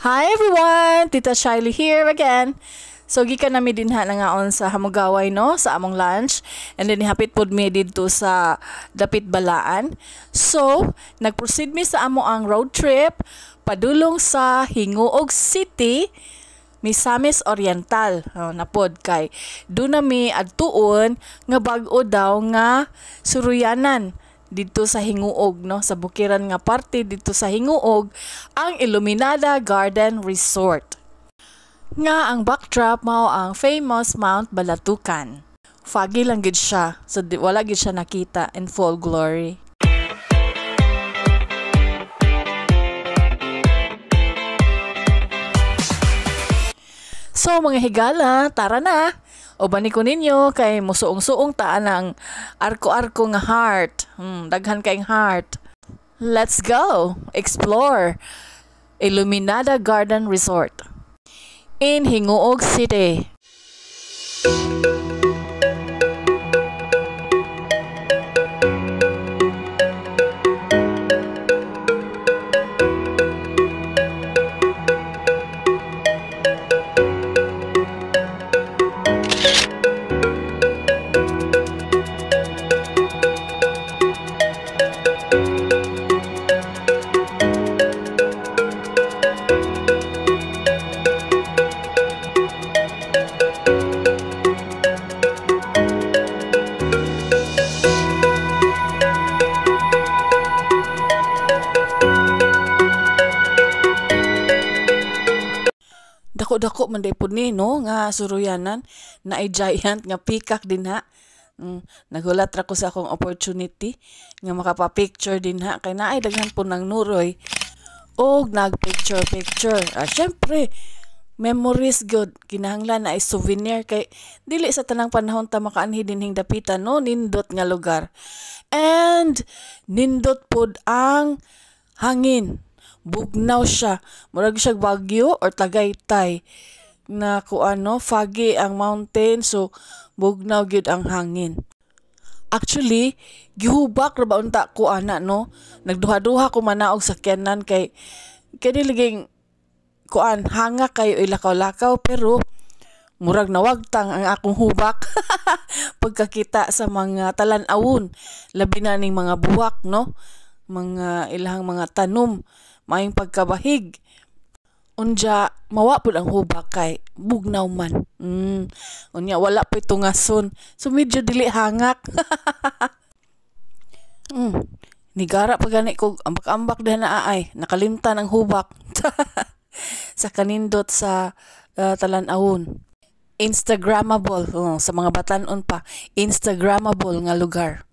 Hi everyone! Tita Shiley here again. So gikan nami dinha nangaon sa Hamugaway, no, sa among lunch, and then hapit pod mi didto sa Dapit Balaan. So nagproceed mi sa amo ang road trip padulong sa Gingoog City, Misamis Oriental. Oh, napod kay do na mi adtuon nga bag-o daw nga suruyanan didto sa Gingoog, no, sa bukiran nga parte didto sa Gingoog, ang Iluminada Garden Resort. Nga ang backdrop mao ang famous Mount Balatukan. Foggy lang gid siya, so wala gid siya nakita in full glory. So mga higala, tara na! Uban ko ninyo kay musuong-suong ta ang arko-arko nga heart. Daghan kayong heart. Let's go! Explore Iluminada Garden Resort in Gingoog City. Dako-dako man day pud ni, no, nga suruyanan, naay giant nga peacock dinha. Nagulat ra ko sa akong opportunity nga makapa-picture dinha kay naay daghan po ng nuroy og nag-picture picture. Syempre memories good, kinahanglan na ay souvenir kay dili sa tanang panahon ta makaanhi dinhing dapitan, no, nindot nga lugar. And nindot pod ang hangin. Bugnaw siya. Murag siya Bagyo or Tagaytay na kuano, foggy ang mountain, so bugnaw gyud ang hangin. Actually, gihubak ra ba unta ko ana, no? Nagduha-duha ko manaog sakyanan kay kani laging kuan hanga kayo ilakaw-lakaw, pero murag nawagtang ang akong hubak pagkakita sa mga talan-awon, labi na ning mga buwak, no? Mga ilahang mga tanom, maayong pagkabahig. Unja mawa pud ang hubak kay bugnaw man. Unya wala pa tungason. So medyo dili hangak. Nigara pa gani ko ambak-ambak diha na ay nakalimtan ang hubak sa kanindot sa talan-awon. Instagramable, oh, sa mga batan-on pa, Instagramable nga lugar.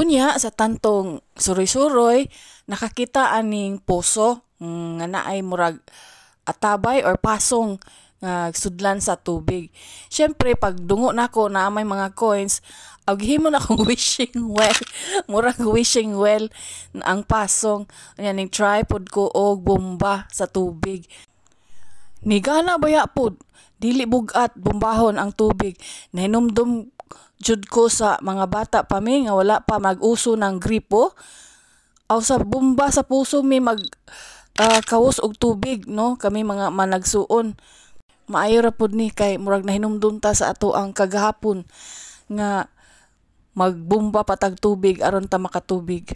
Unya sa tantong suroy-suroy nakakita aning poso nga naay murag atabay or pasong nga sudlan sa tubig. Syempre pag dungo nako na may mga coins, aw gihimo na akong wishing well. Murag wishing well ang pasong. Unya ning tripod ko og bomba sa tubig. Nigana baya pod, dili bugat bombahon ang tubig. Nahinumdum jud ko sa mga bata pa mi nga wala pa mag-uso ng gripo. Aw sa bomba sa puso mi mag kawos og tubig, no, kami mga managsuon. Maayo ra pud ni kay murag nahinumdum ta sa ato ang kagahapon nga magbomba patag tubig aron ta makatubig.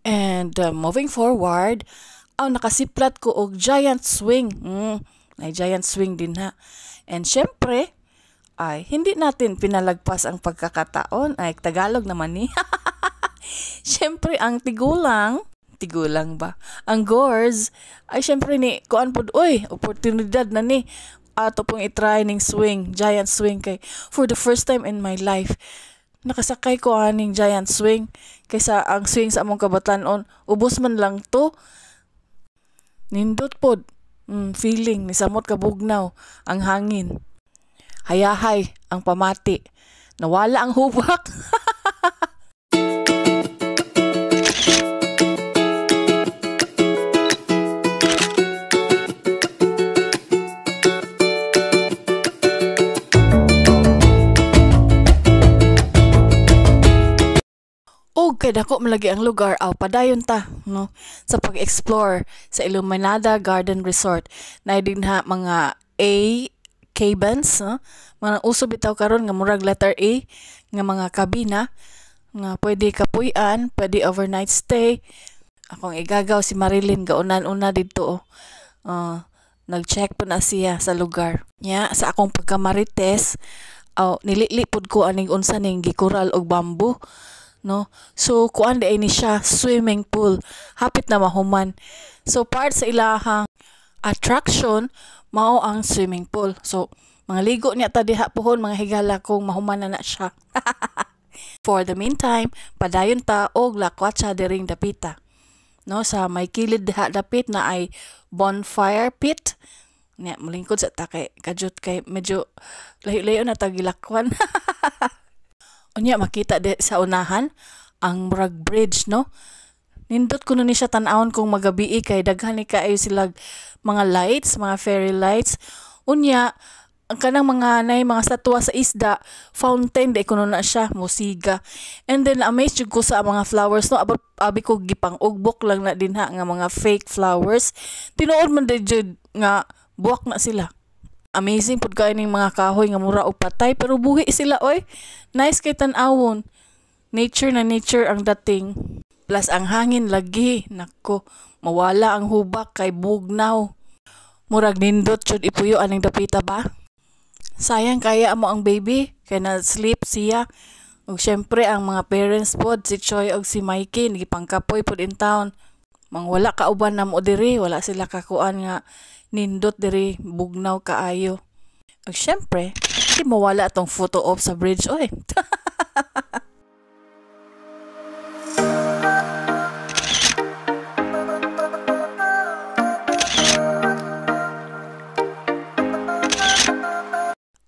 And moving forward, aw nakasiplat ko og giant swing. May giant swing din ha. And syempre ay hindi natin pinalagpas ang pagkakataon. Ay, Tagalog naman ni. Syempre ang tigulang ba? Ang gores ay syempre ni kuan pud, oy, oportunidad na ni ato pong i-try ning swing, giant swing kay for the first time in my life nakasakay ko aning giant swing. Kaysa ang swing sa among kabatan-on, ubos man lang to. Nindot pod. Feeling ni samot kabugnaw ang hangin. Hayahay ang pamati. Nawala ang hubak. Og kay dako man lagi ang lugar, aw padayon ta, no, sa pag-explore sa Iluminada Garden Resort. Naay dinha mga A cabins, no? Mga uso bitaw karon nga murag letter A nga mga kabina nga pwede kapuy-an, pwede overnight stay. Akong igagaw si Marilyn gaunan-una didto. Oh. Nag-check po na siya sa lugar. Nya sa akong pagkamarites, aw nilili pud ko aning unsa ning gikural og bamboo, no? So kuan di ay ni siya swimming pool, hapit na mahuman. So part sa ilahang attraction mao ang swimming pool. So mga ligo niya ta diha puhon mga higala kung mahuman na na siya. For the meantime, padayon ta og lakwatsa diring dapita. No, sa may kilid diha dapit na ay bonfire pit. Nya molingkod sa ta kay kajut kay medyo layo-layo na ta gilakwan. Unya makita di sa unahan ang murag bridge, no? Nindot kuno ni siya tan-awon kung magabii kay daghan ni kaayo sila mga lights, mga fairy lights. Unya ang kanang mga nay mga statwa sa isda, fountain di kuno na siya musiga. And then amazed jud ko sa mga flowers, no? Abot abi ko gipang-ugbok lang na dinha nga mga fake flowers. Tinuod man di jud nga buwak na sila. Amazing pud kaayo ning mga kahoy nga mura og patay pero buhi sila oy. Nice kay tan-awon. Nature na nature ang dating. Plus ang hangin lagi, nako, mawala ang hubak kay bugnaw. Murag nindot jud ipuyo aning dapita ba? Sayang kaya amo ang baby kay na sleep siya. Ug syempre ang mga parents pod si Choi og si Mikey gipangkapoy pod in town. Mang wala kauban namo diri, wala sila kakuan nga nindot diri, bugnaw kaayo. Ug syempre, di mawala atong photo op sa bridge oy.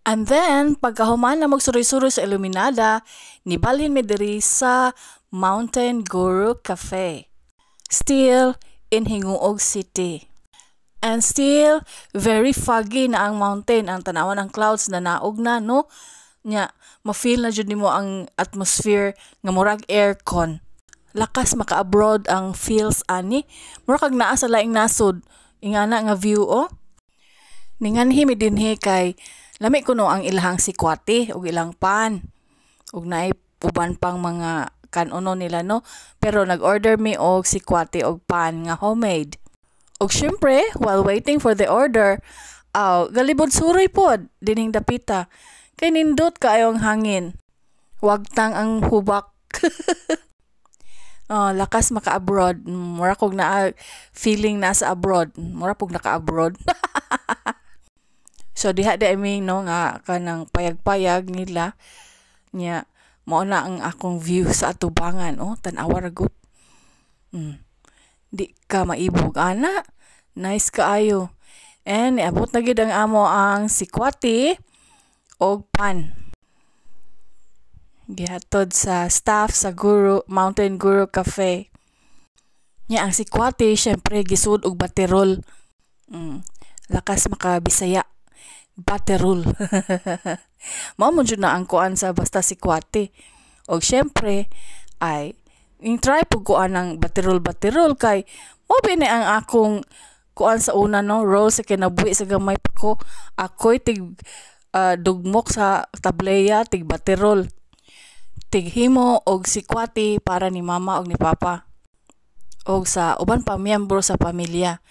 And then, pagkahuman na magsuroy-suroy sa Iluminada, nibalhin mi diri sa Mountain Guru Cafe. Still in Gingoog City. And still, very foggy na ang mountain. Ang tanawan ng clouds na naog na, no? Nya, ma-feel na jud nimo ang atmosphere nga murag aircon. Lakas maka-abroad ang feels ani. Murag kag naa sa laing nasod. Ingana nga view, oh. Ninganhi mi dinhi kay lami kuno ang ilahang sikwate ug ilang pan. Ug naay uban pang mga kanuno nila, no? Pero nag-order mi og sikwate og pan nga homemade. Og syempre, while waiting for the order, aw galibod suroy pod dining dapita. Kay nindot kaayo ang hangin. Wagtang ang hubak. Oh, lakas maka-abroad. Mura kog naa feeling nasa abroad. Mura pug naka-abroad. So diha di mi, no, nga kanang payag-payag nila nya mao na ang akong view sa atubangan, oh, tan-awa ra gud. Di ka maibog ana. Nice kaayo. And niabot na gid ang amo ang sikwate og pan. Gihatod sa staff sa Guru Mountain Guru Cafe. Nya ang sikwate syempre gisud og baterol. Lakas makabisaya. Baterol. Mao man jud na ang kuan sa basta sikwate. Og syempre ay ing try pug kuan ang baterol-baterol kay mao ba ni ang akong kuan sa una, no, roll sa kinabuhi sa gamay pa ko. Ako'y tig dugmok sa tableya, tig baterol. Tighimo og sikwate para ni mama og ni papa og sa uban pa miyembro sa pamilya.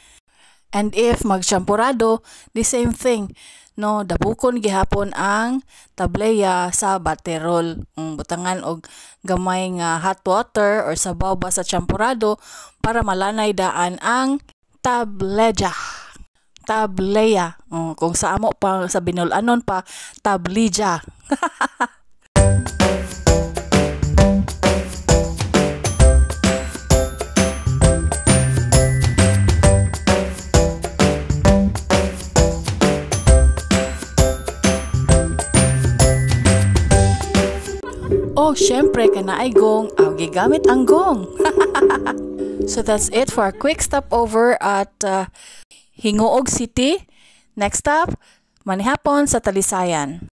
And if magchampurado, the same thing, no, dabukon gihapon ang tableya sa baterol. Butangan og gamay nga hot water or sabaw ba sa champurado para malanay daan ang tableya. Tableya. Kung sa amo pa sa Binul-anon pa, tablija. Oh, syempre, kanaay gong, aw gigamit ang gong. So that's it for our quick stopover at Gingoog City. Next stop, manihapon sa Talisayan.